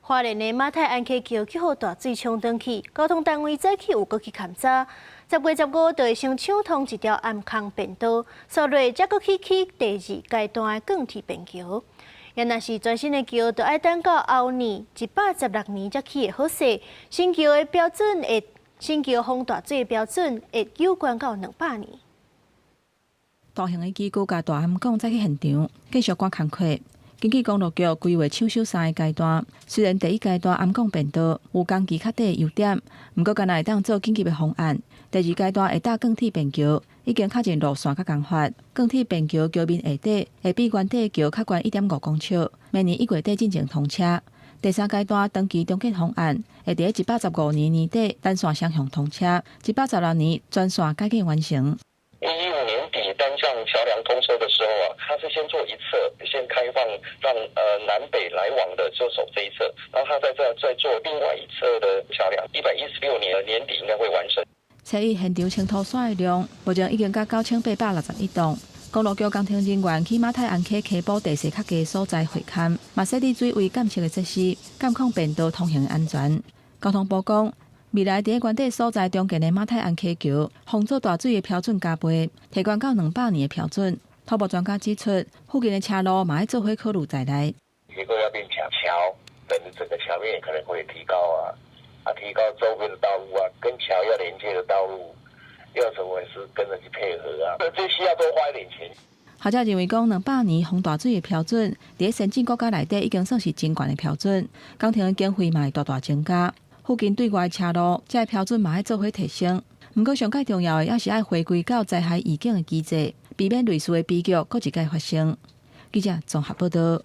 花蓮的馬太鞍溪橋去予大水沖斷去，交通單位早起有過去勘查。10月15就會先搶通一條暗空便道，紲落才閣去起第二階段的鋼鐵便橋。也若是全新的橋，就愛等到後年116年才起會好勢。新橋的標準會，新橋防大水的標準會有懸到200年。大型的機具佮大涵管再去現場繼續趕工課。根據公路局規劃搶修三个階段，雖然第一階段暗管便道有工期較短的優點，毋過干焦會當做緊急的方案。第二階段會搭鋼鐵便橋，已經確認路線佮工法。鋼鐵便橋橋面下底會比原底橋較懸1.5公尺，明年1月底進前通車。第三階段長期重建方案會佇115年年底單線雙向通車，116年全線改建完成。 115年底單向橋梁通車的時候啊，它是先做一側，先開放讓南北來往的就走這一側，然後他再做另外一側的橋梁，116年年底應該會完成。初一現場清土沙的量，目前已經達9861噸。公路局工程人員去馬太鞍溪溪埔地勢較低所在會勘，嘛設置水位監測的設施，監控便道通行的安全。交通部講，未來佇原底所在重建的馬太鞍溪橋，防做大水的標準加倍，提懸到200年的標準。土木專家指出，附近的車路嘛愛做伙考慮在內。結構要變強，橋等整個橋面可能會提高啊，啊提高周邊的道路啊，跟橋要連接的道路，要怎麼是跟着去配合啊？這需要多花一點錢。學者認為講，200年防大水的標準，佇先進國家內底已經算是真懸的標準，工程的經費嘛會大大增加。附近對外車路，這个標準嘛愛做伙提升。毋過上蓋重要的，猶是愛回歸到災害預警的機制，避免類似的悲劇閣一擺發生。記者綜合報道。